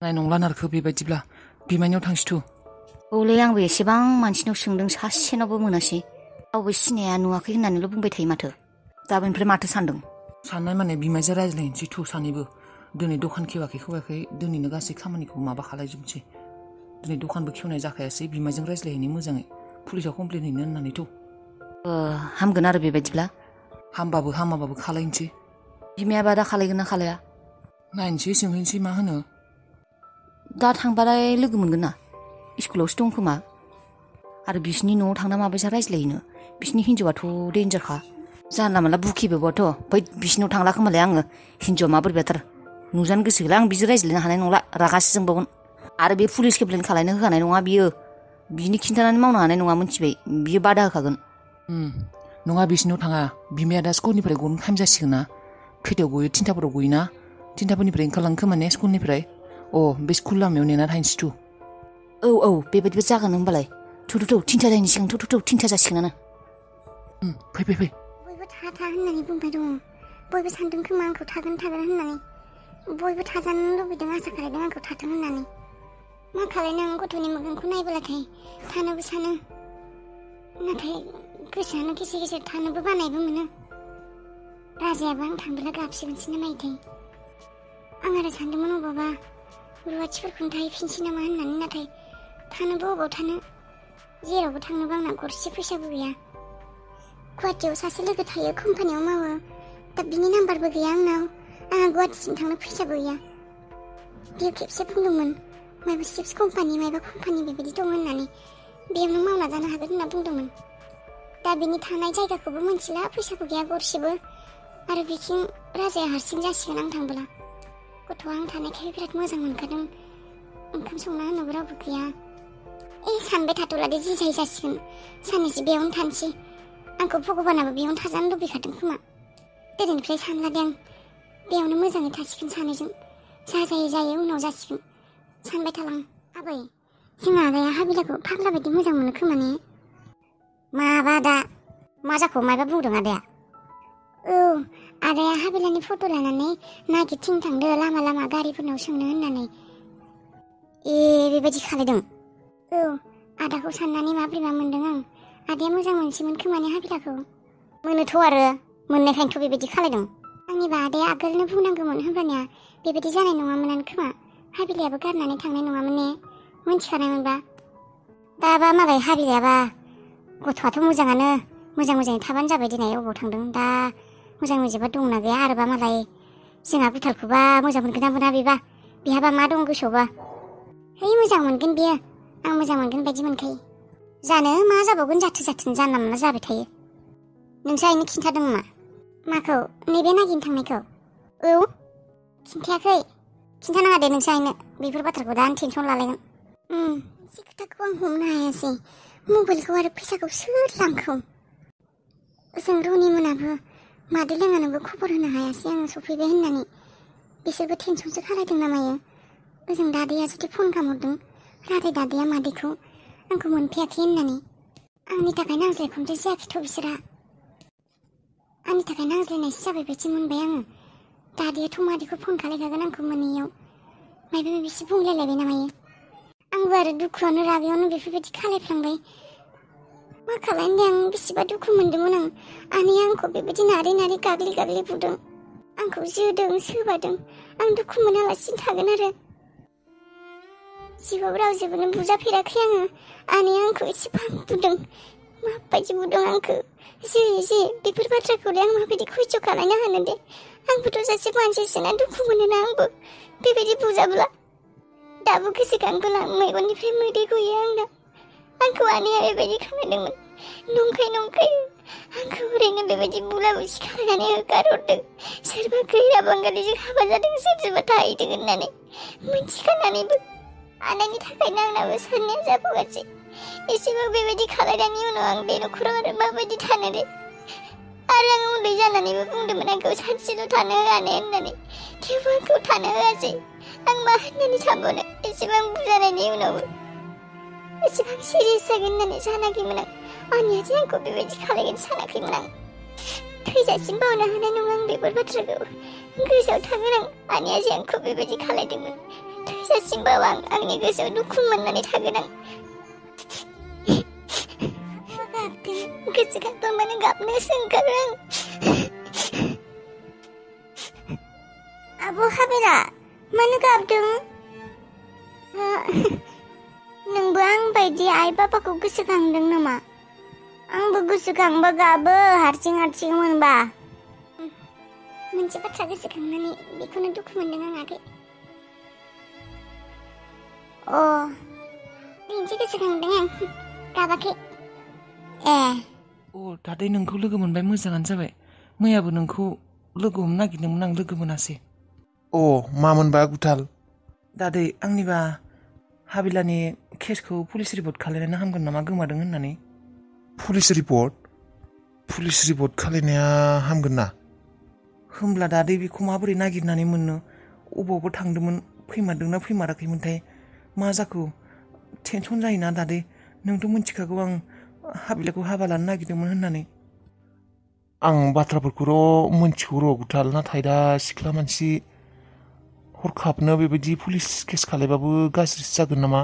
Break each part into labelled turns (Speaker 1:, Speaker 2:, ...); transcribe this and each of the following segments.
Speaker 1: नाय नंला नारखो बेबायदिब्ला बिमाइनाव थांसै
Speaker 2: औलै आंबो एसेबां मानसिनाव सोंदों सासेनावबो मोनासै रावबो सिनाया नुवाखै होननानैल' बुंबाय थायो माथो गाबोननिफ्राय माथो सानदों
Speaker 1: साननाय माने बिमाइजों रायज्लायनोसै सानैबो दिनै दखान खेवाखै दिनैनो गासै खामानिखौ माबा खालायजोबनोसै दिनै दखानबो खेवनाय जाखायासै बिमाइजों रायज्लायहैनो मोजाङै पुलिसाव कमप्लेन हैनो होननानैथ'
Speaker 2: हामगोन आरो बेबायदिब्ला
Speaker 1: हामबाबो हामाबाबो खालायनोसै
Speaker 2: बिमायाबा दा खालायगोन ना खालाया
Speaker 1: नायनोसै सोंहैनोसै मा होनो
Speaker 2: दा थांबालाय लोगो मोनगोन ना स्कुलावसो दं खोमा आरो बिसिनि न'आव थांना माबायसा रायज्लायहैनो बिसिनि हिन्जावाथ' डेन्जारखा जानला मानला बुखिबोबाथ' बै बिसिनाव थांला खोमालाय आङो हिन्जावा माबोरैबाथार नुजानो गोसो गैला आं बिजों रायज्लायनो हानाय नंला रागासो जोंबावगोन आरो बे पुलिस कमप्लेन खालायनो होखानाय नङा बियो बिनि खिन्थानानै मावनो हानाय नङा मिथिबाय बियो बादा होखागोन
Speaker 1: नङा बिसिनाव थाङा बिमाया दा स्कुलनिफ्राय गनो टाइम जासिगोन ना खैथायाव गयो 3टाफोराव गयोना 3टाफोरनिफ्राय ओंखारलाङो खोमा ने स्कुलनिफ्राय बे स्कुल लामायाव नेना थाहैनोसै
Speaker 2: औ बेबायदिबो जागोन होनबालाय थौ 3टा जायैनि सिगां थौ 3टा जासिगोनानो
Speaker 1: फै
Speaker 3: बयबो था होननानै बुंबाय दङ बयबो सानदों खोमा आंखौ थागोन होननानै बयबो थाजानो लुबैदों आसा खालायदों आंखौ थाथों होननानै मा खालायनो आं गथ'नि मोखांखौ नायबोलाथाय थानोबो सानो नाथाय गोसोआनो गेजेर थानोबो बानायबो मोनो राजायाबो आं थांबोला गाबसिगोनसै ना मायोथाय आं आरो सानदोंमोन अबावबा रुवाथिफोरखौनो थाहैफिनसै नामा होननानै नाथाय थानोबो अबाव थानो जेरावबो थांनोबो आंना गरसे फैसाबो गैया गुवाहाटियाव सासे लोगो थायो कम्पानियाव मावो दा बिनि नाम्बारबो गैया आंनाव आंहा गुवाहाटिसिम थांनो फैसाबो गैया बियो खेबसे बुंदोंमोन माबा चिप्स कम्पानि बेबायदि दं होननानै बेयावनो मावना जानो हागोन होनना बुंदोंमोन दा बिनि थानाय जायगाखौबो मिथिला फैसाबो गैया गरसेबो आरो बिथिं राजाया हारसिं जासिगोन आं थांबोला गथ'आ आं थानायखाय बिराद मोजां मोनखादों ओंखाम संना होनोबो रावबो गैया सानबाय थाथ'लादे जि जाय जासिगोन साननैसो बेयावनो थानोसै आंखौ भगबानाबो बेयावनो थाजानो लुबैखादों खोमा दिनैनिफ्राय सानलादे आं बेयावनो मोजाङै थासिगोन सानैजों जा जायो उनाव जासिगोन सानबाय थालां आबै जोंहा आदाया हाबिलाखौ फाग्ला बायदि मोजां मोनो खोमा ने माबा दा मा जाखो माबा बुंदों आदाया आदाया हाबिलानि फट' लानानै नागिरथिं थांदो लामा गारिफोरनाव सोंनो होननानै बेबायदि खालायदों आदाखौ साननानै माब्रैबा मोनदों आं आदाया मोजां मोनसिमोन खोमाने हाबिलाखौ मोनोथ' आरो मोननायखायनोथ' बेबायदि खालायदों आंनिबा आदाया आगोलनो बुंनांगौमोन होनबानिया बेबायदि जानाय नङामोनानो खोमा हाबिलायाबो गारनानै थांनाय नङामोन ने मोनथिखानायमोनबा दाबा मालाय हाबिलायाबा गथ'आथ' मोजाङानो मोजाङै थाबानो जाबाय दिनै अबाव थांदों दा मोजां मोनजोबा दंना गैया आरोबा मालाय जोंहा गुथालखौबा मोजां मोनगोन ना मोना बेबा बेहाबा मा दं गोसोआवबा मोजां मोनगोन बियो आं मोजां मोनगोन बायदि मोनखायो जानो मा जाबावगोन जाथों जानला मोनला जाबाय थायो नोंसो आइनो खिन्थादों माखौ नैबे नागिरनो थांनायखौ खिन्थायाखै खिन्थानाङा दे नोंसो आइनो बेफोर बाथ्राखौ दा आं टेनसन लालायगोन मोनसे खोथाखौ आं हमनो हायासै मबाइलखौ आरो फैसाखौ सोर लांखौ जों रनि मोनाबो मादै लोङानोबो खबर होनो हायासै आङो सफैबाय होननानै बिसोरबो टेनसनसो खालायदों ना मायो ओजों दादैया जुदि फन खालामहरदों राधाय दादैया मादैखौ आंखौ मोनफैयाखै होननानै आंनि थाखाय नांज्लायखौनोथ' जायाखैथ' बिसोरहा आंनि थाखाय नांज्लायनायसो जाबाय बायदि मोनबाय आङो दादैयाथ' मादैखौ फन खालायखागोन आंखौ मोनैयाव मायबा माबिसो बुंलायलायबाय ना मायो आंबो आरो दुखुआनो रागायावनो बेफोरबायदि खालायफ्लांबाय मा खालायनो दे आं बेसेबा दुखु मोनदोंमोन आनैया आंखौ बेबायदि नारै गाग्लि बुदों आंखौ जोदों सोबादों आं दुखु मोनालासिनो थागोन आरो जिउआव रावजोंबो बुजाफेराखै आङो आनैया आंखौ एसेबां बुदों माबायदि बुदों आंखौ जे बेफोर बाथ्राखौलाय आं माबायदि खैज' खालायनो हानो दे आंबोथ' सासे मानसिसोना दुखु मोनोना आंबो बेबायदि बुजाब्ला दाबो गोसोखांबोला मेगननिफ्राय मोदै गयो आंना आंखौ आनैया बेबायदि खालामदोंमोन नंखाय आंखौ ओरैनो बेबायदि बुला बुसि खालायनानै होखारहरदों सोरबा गैरा बांगालिजों हाबा जादों सोरबा थाहैदों होननानै मिथिखानानैबो आनैनि थाखायनो आंनाबो साननाया जाबोगासै एसेबां बेबायदि खालायनायनि उनाव आं बे न'खराव आरो माबायदि थानो दे आरो आं उन्दै जानानैबो बुंदोंमोन आंखौ सानसेल' थानो होआनो होननानै थेवबो आंखौ थानो होआसै आं मा होननानै थांबावनो एसेबां बुजानायनि उनावबो एसेबां सिरियास जागोन होननानै सानाखैमोन आं आनैया जे आंखौ बेबायदि खालायगोन सानाखैमोन आं थैजासिम बावनो हानाय नङा आं बेफोर बाथ्राखौ गोसोआव थागोन आं आनैया जे आंखौ बेबायदि खालायदोंमोन थैजासिमबाबो आंनि गोसोआव दुखु मोननानै थागोन आं गोसोखांबा माने गाबनोसो ओंखारो आं आब' हाबिला मानो गाबदों नोंबो आं बायदि आइ बाबाखौ गोसोखांदों नामा आंबो गोसोखांबा गाबो हारसिं मोनबा मोनसे बाथ्रा गोसोखांनानै बेखौनो दुखु मोनदों आं आगै दिनैसो गोसोखांदों आं गाबाखै
Speaker 1: दादै नोंखौ लोगो मोनबाय मोजाङानो जाबाय मैयाबो नोंखौ लोगो हमनो नागिरदोंमोन आं लोगो मोनासै
Speaker 4: मामोनबा गुथाल
Speaker 1: दादै आंनिबा हाबिलानि केसखौ पुलिस रिपर्ट खालायनानै हामगोन नामा गोमादों होननानै
Speaker 4: पुलिस रिपर्ट खालायनाया हामगोन ना
Speaker 1: होमब्ला दादै बेखौ माबोरै नागिरनानै मोननो अबावबो थांदोंमोन फैमारदोंना फैमाराखैमोनथाय मा जाखो टेनसन जायोना दादै नोंथ' मिथिखागौ आं हाबिलाखौ हाबा लानो नागिरदोंमोन होननानै
Speaker 4: आं बाथ्राफोरखौ मिथिगौ र' गुथाल नाथाय दा सिख्ला मानसि हरखाबनो बेबायदि पुलिस केस खालायबाबो गाज्रिसो जागोन नामा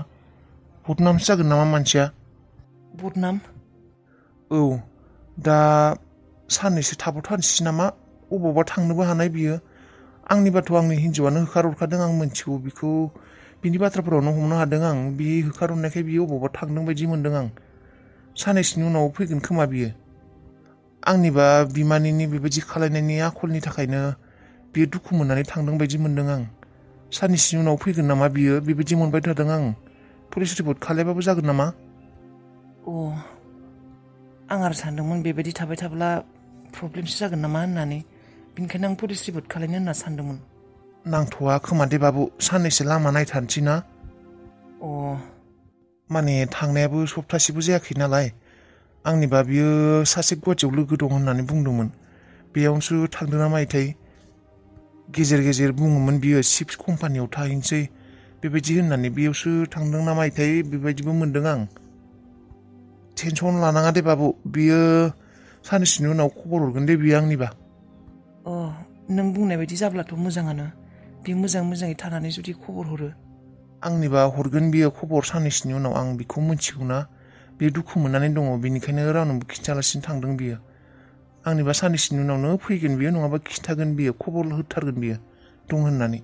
Speaker 4: बदनामसो जागोन नामा मानसिया
Speaker 1: बदनाम
Speaker 4: दा साननैसो थाबथानोसै नामा अबावबा थांनोबो हानाय बियो आंनिबाथ' आंनि हिन्जावानो होखारहरखादों आं मिथिगौ बिखौ बिनि बाथ्राफोरावनो हमनो हादों आं बि होखारहरनायखाय बियो अबावबा थांदों बायदि मोनदों आं साननैसोनि उनाव फैगोन खोमा बियो आंनिबा बिमानिनि बेबायदि खालायनायनि आखलनि थाखायनो बियो दुखु मोननानै थांदों बायदि मोनदों आं साननैसोनि उनाव फैगोन नामा बियो बेबायदि मोनबाय थादों आं पुलिस रिपर्ट खालायबाबो जागोन नामा
Speaker 1: आं आरो सानदोंमोन बेबायदि थाबाय थाब्ला प्रब्लेमसो जागोन नामा होननानै बेनिखायनो आं पुलिस रिपर्ट खालायनो होनना सानदोंमोन
Speaker 4: नांथ'वा खोमा दे बाबु साननैसो लामा नायथारनोसै ना माने थांनायाबो सप्तासेबो जायाखै नालाय आंनिबा बियो सासे गुवाहाटियाव लोगो दं होननानै बुंदोंमोन बेयावसो थांदों ना मायोथाय गेजेर गेजेर बुङोमोन बियो चिप्स कम्पानियाव थाहैनोसै बेबायदि होननानै बेयावसो थांदों ना मायोथाय बेबायदिबो मोनदों आं टेनसन लानाङा दे बाबु बियो साननैसोनि उनाव खबर हरगोन दे बियो आंनिबा
Speaker 1: नों बुंनाय बायदि जाब्लाथ' मोजाङानो बे मोजाङै थानानै जुदि खबर हरो
Speaker 4: आंनिबा हरगोन बियो खबर साननैसोनि उनाव आं बेखौ मिथिगौना बे दुखु मोननानै दङ बेनिखायनो रावनोबो खिन्थालासिनो थांदों बियो आंनिबा साननैसोनि उनावनो फैगोन बियो नङाबा खिन्थागोन बियो खबर होथारगोन बियो दं होननानै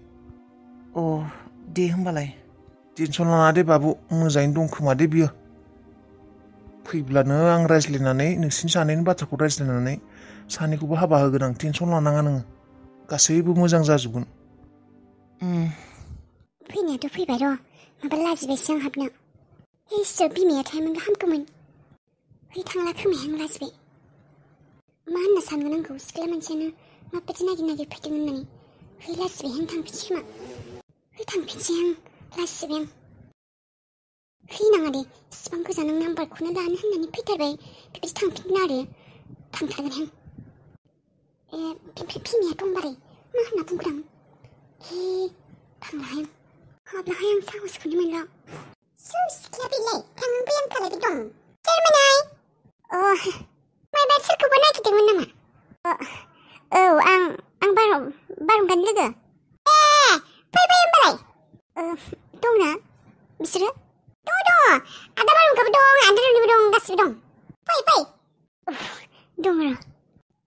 Speaker 1: दे होमबालाय
Speaker 4: टेनसन लाना दे बाबु मोजाङैनो दं खोमा दे बियो फैब्लानो आं रायज्लायनानै नोंसिनि सानैनि बाथ्राखौ रायज्लायनानै सानैखौबो हाबा होगोन आं टेनसन लानाङा नोङो गासैबो मोजां जाजोबगोन
Speaker 3: फैनायाथ' फैबाय र' माबा लाजिबायसो आं हाबनो इसोर बिमाया थायामोनबा हामगौमोन थांला खोमाया आं लाजिबाय मा होनना सानगोन आंखौ सिख्ला मानसियानो माबायदि नागिर फैदों होननानै लाजिबाय आं थांफिनसै खोमा थांफिनसै आं लाजिबाय आं नाङा दे इसिबां गोजान आं नाम्बारखौनो लानो होननानै फैथारबाय बेबायदि थांफिनगोन आरो थांथारगोन आं बिमाया दंबालाय मा होनना बुंगोन आं थांलाहाय हाब्लाहाय आं साहसखौनो मोनला सोर सिख्ला बेलाय थांनोबो आं खालायबाय दं सोरमोनहाय माबा सोरखौबा नागिरदोंमोन नामा आं बारहुंखानि लोगो फैबाय होनबालाय दंना बिसोरो दङ आदा बारहुंखाबो दं आदा रनिबो दं गासिबो दं फै दङ र'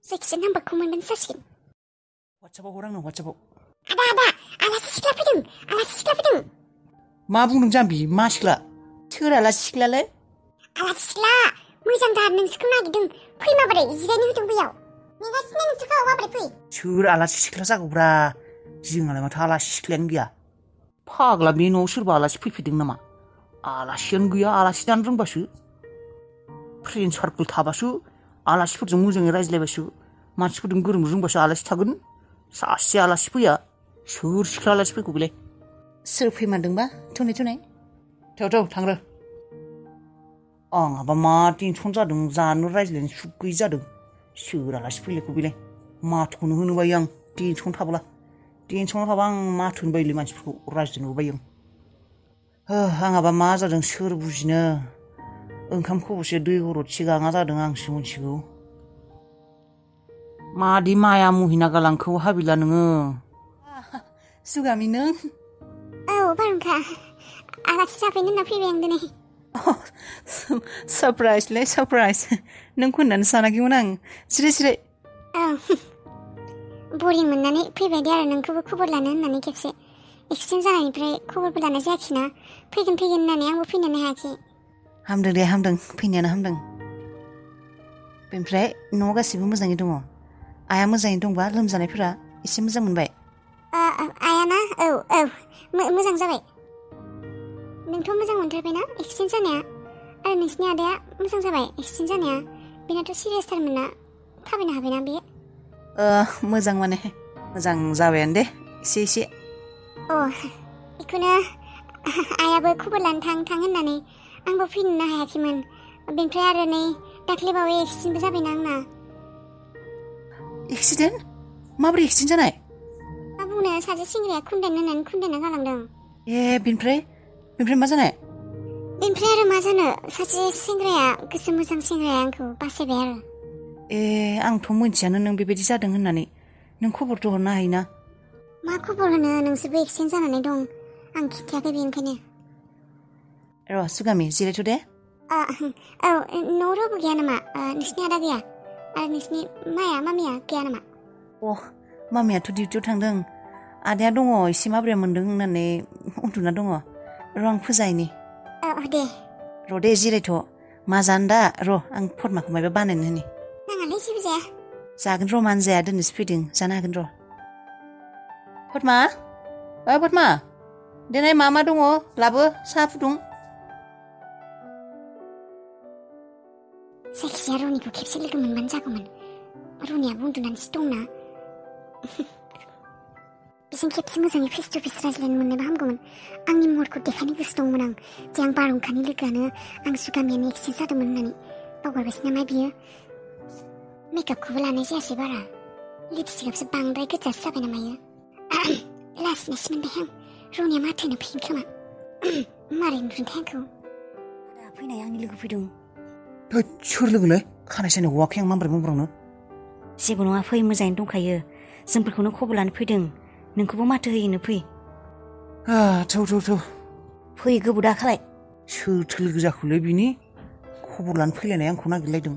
Speaker 3: जायखिजाया नाम्बारखौ मोनबानो जासिगोन
Speaker 1: वाट्सएपआव हर आंनो वाट्सएपआव
Speaker 3: आदा आलासि सिख्ला फैदों
Speaker 1: मा बुंदों जाम्बि मा सिख्ला सोर आलासि सिख्लालै
Speaker 3: आलासि सिख्ला मोजांथार नोंसोरखौ नागिरदों फै माबोरै जिरायनो होदों बैयाव नेगासिनो नोंसोरखौ माबोरै फै
Speaker 1: सोर आलासि सिख्ला जागौब्रा जोंहालाय माथो आलासि सिख्लायानो गैया फाग्ला बे न'आव सोरबा आलासि फैफेरदों नामा आलासियानो गैया आलासि जानो रोंबासो फ्रेन्ड सार्कोल थाबासो आलासिफोरजों मोजाङै रायज्लायबासो मानसिफोरजों गोरोबनो रोंबासो आलासि थागोन सासे आलासि फैया सोर सिख्ला आलासि फैखौ बेलाय
Speaker 2: सोर फैमारदोंबा थुनाय
Speaker 1: थौ थांग्रो आंहाबा मा टेनसन जादों जानो रायज्लायनो सुख गैयै जादों सोर आलासि फैलायखौ बेलाय माथोखौनो होनो बायो आं टेनसन थाब्ला टेनसनाव थाबा आं माथो होनो बायोलै मानसिफोरखौ रायज्लायनोबो बायो आं आंहाबा मा जादों सोर बुजिनो ओंखाम खबसे दै गरदसे गाङा जादों आंसो मिथिगौ मादि माया महिना गालांखौ हाबिला नोङो
Speaker 2: सुगामि नों
Speaker 3: औ बारहुंखा आलासि जाफैनो होनना फैबाय आं दिनै
Speaker 2: सारप्राइजलै सारप्राइज नों खोन्थानो सानाखैमोन आं सिरि सिरि
Speaker 3: औ बरिं मोननानै फैबाय दे आरो नोंखौबो खबर लानो होननानै खेबसे एक्सिडेन्ट जानायनिफ्राय खबरबो लानाय जायाखैना फैगोन होननानै आंबो फैनोनो हायाखै
Speaker 2: हामदों दे हामदों फैनायानो हामदों बेनिफ्राय न'आव गासिबो मोजाङै दङ आइया मोजाङै दंबा लोमजानायफोरा एसे मोजां मोनबाय
Speaker 3: आयाना औ मोजां जाबाय नोंथ' मोजां मोनथारबायना एक्सिडेन्ट जानाया आरो नोंसिनि आदाया मोजां जाबाय एक्सिडेन्ट जानाया बेनाथ' सिरियासथारमोन ना थाबायनो हाबायना बे
Speaker 2: मोजां माने मोजां जाबायानो दे एसे
Speaker 3: बेखौनो आयाबो खबर लानो थां होननानै आंबो फैनोनो हायाखैमोन बेनिफ्राय आरो नै दाख्लैबावै एक्सिडेन्टबो जाबायना आंना
Speaker 2: एक्सिडेन्ट माबोरै एक्सिडेन्ट जानाय
Speaker 3: मा बुंनो सासे सेंग्राया खुन्दायना गालांदों
Speaker 2: बेनिफ्राय मा जानाय
Speaker 3: बेनिफ्राय आरो मा जानो सासे सेंग्राया गोसो मोजां सेंग्राया आंखौ बासायबाय आरो
Speaker 2: आंथ' मोनथियानो नों बेबायदि जादों होननानै नों खबरथ' हरनो हायोना
Speaker 3: मा खबर होनो नोंसोरबो एक्सिडेन्ट जानानै दं आं खिन्थायाखै बेनिखायनो
Speaker 2: र' सुगामि जिरायथ' दे
Speaker 3: औ न'आव रावबो गैया नामा नोंसिनि आदा गैया आरो नोंसिनि मामिया गैया नामा
Speaker 2: मामियाथ' डिउटियाव थांदों आदाया दङ एसे माब्रै मोन्दों होननानै उन्दुना दङ र' आं फोजाहैनि
Speaker 3: दे
Speaker 2: र' दे जिरायथ' मा जानो दा र' आं फर्माखौ माबा बानायनो होनि
Speaker 3: नाङालै जेबो जाया
Speaker 2: जागोन र' मानो जाया दिनैसो फैदों जानो हागोन र' फर्मा फर्मा दिनै मा दङ लाबो साहा फुदुं
Speaker 3: जायखिजाया रनिखौ खेबसे लोगो मोनबानो जागौमोन रनियाबो उन्दुनानैसो दंना बिजों खेबसे मोजाङै फेस टु फेस रायज्लायनो मोननोबो हामगौमोन आंनि महरखौ देखायनो गोसो दंमोन आं जे आं बारहुंखानि लोगोआनो आं सुगामियानो एक्सिडेन्ट जादोंमोन होननानै बावगारबायसो नामा बियो मेकआपखौबो लानाय जायासै बारा लिपस्टिकआबोसो बांद्राय गोजासो जाबाय नामायो लाजिनायसो मोनबाय आं रनिया माथोनो फैगोन खोमा मारै नुदोंथाय आंखौ
Speaker 2: दा फैनाय आंनि लोगो फैदों सोर लोगोलै खानाय सानाय हवाखै आं माबोरै बुंब्रावनो जेबो नङा फै मोजाङैनो दंखायो जोंफोरखौनो खबर लानो फैदों नोंखौबो माथो होयोनो फै
Speaker 4: थौ
Speaker 2: फै गोबाव दा खालाय
Speaker 4: सोरथो लोगो जाखोलै बिनि खबर लानो फैलायनाय आंखौ नागिरलायदों